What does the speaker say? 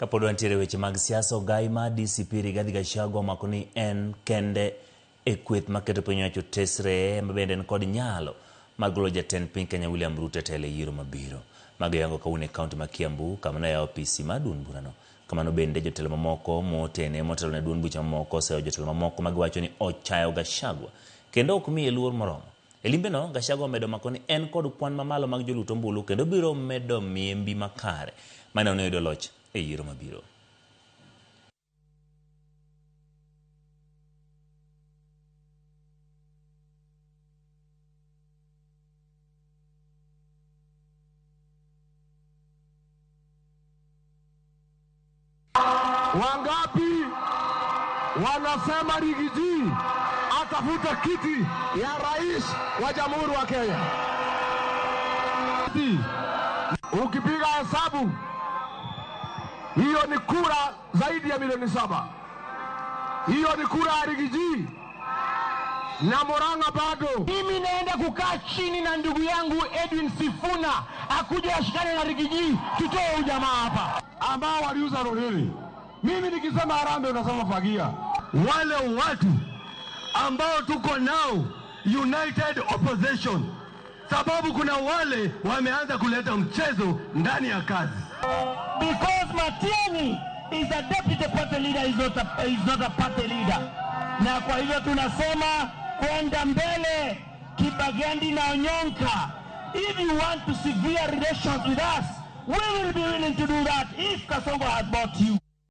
Kapod wantiere weche mag siasa, ogai mar DCP Rigathi Gachagua omako ni en kende e kweth maketo piny owacho tesre ema bende en kod nyalo mar golo jatend piny Kenya William Ruto e telo e yiero mabiro. Mago yango kawuono e kaunti ma Kiambu kama ne oyaw apisi mar duond burano. Kamano bende jotelo mamoko motene motelo ne duond buche mamoko oseyo jotelo mamoko ma giwacho ni ochayo Gachagua kendo ok miye luor moromo. E limbeno, Gachagua omedo mako ni en kod kwan mamalo mag jolut ombulu kendo biro medo miye mbi makare mane oyudo loch e yiero mabiro. Wangapi wanasema Rigiji atafuta kiti ya rais wa Jamhuri wa Kenya? Ukipiga hesabu hiyo ni kura zaidi ya milioni 7. Hiyo ni kura ya Rigiji na Murang'a bado. Mimi naenda kukaa chini na ndugu yangu Edwin Sifuna akuje ashikane na Rigiji, tutoe huyu jamaa hapa ambao waliuza Roreri. Mimi nikisema harambee unasema fagia. Wale watu ambao tuko nao United Opposition, sababu kuna wale wameanza kuleta mchezo ndani ya kazi. Because Matiang'i is a deputy party leader, is not a party leader. Na kwa hivyo tunasema kwenda mbele, Kibagendi na Onyonka. If you want to severe relations with us, we will be willing to do that if Kasongo has bought you.